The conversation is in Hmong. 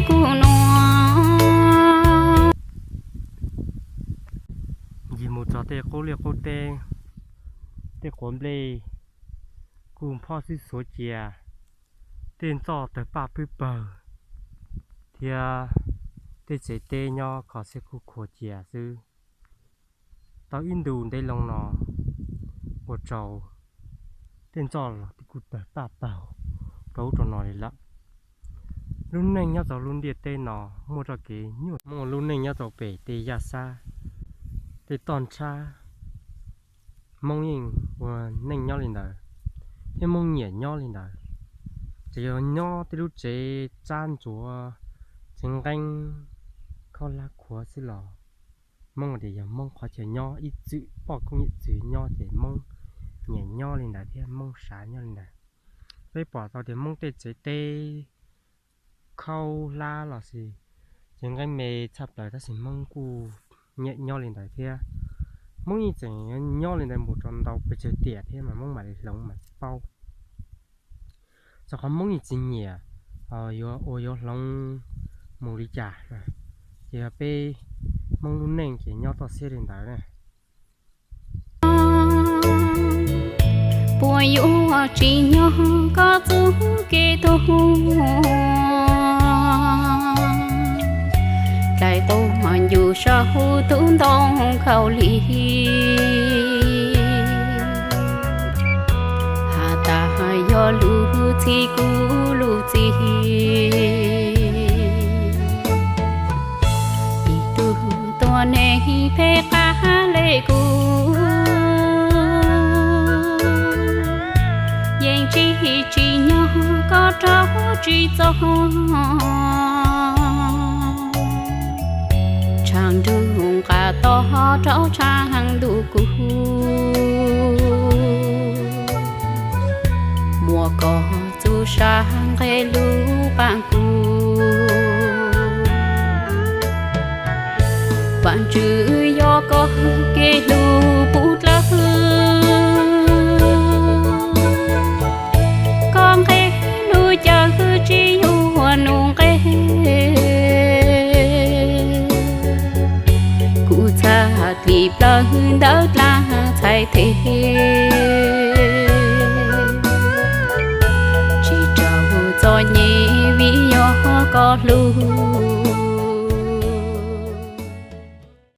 kuv nua. Ncig mus txog tej qub liaj qub teb, tej quav nplej kuj phob xwb xuav cia, tej ntxoj tawg paj pwb pawg, thiab tej tsev teb nyob kho siab kuj khuav cia xwb. Tau ib ntus ntev loo no, ua rau tej ntxoj los kuj tawg paj pawg rau ub rau no li lawm. Lub neej nyob rau lub ntiaj teb no muaj txoj kev nyuaj, muaj lub neej nyob rau pem tej yaj sab, tej toj nrhab, Hmoob yeej ua neej nyob li ntawd, thiab Hmoob nyiam nyob li ntawd. Txawm yog nyob tej lub tsev tsab ntsuav, tsev nqeeb, khaub hlab khuav xwb los Hmoob tias yog Hmoob qhov chaw nyob, ib txwm poj koob yawm txwv nyob ces Hmoob nyiam nyob li ntawd thiab Hmoob xav nyob li ntawd. Peb pom tau tias Hmoob tej tsev teb khaub hlab los sis tsev nqeeb me tshaj plaws tab sis Hmoob kuj nyiam nyob li ntawd thiab. Hmoob yeej tseem nyob li ntawd mus rau ntau pes tsawg tiam thiab mas Hmoob mam li hloov mam paub. Txog qhov Hmoob yeej tsis nyiam ua yuav hloov mus li cas, ces yog peb Hmoob lub neej ces nyob toj siab li ntawd na. Puas yuav tsis nyob koj txuj kev tuag, dlaim quas ncuj saum tub ntoo khaus lig, has tas yog lub txim kuv lub txim. Ib tug tuab neeg phem qab le kuv, yeej tsis tsis nyob koj rau tsis txog. Tshav ntuj nqa toj rau tshav ntuj kub, muaj koj txuj sa nqe lub paab kub. Vaaj Tswv yog koj kev hlub puv dlawg, koj nqe lub cawv tsis yuav nus nqe. Kuv txhaj dlim plawg ntawm dlaab txhais tes, tsis raug txom nyem vim yog koj hlub.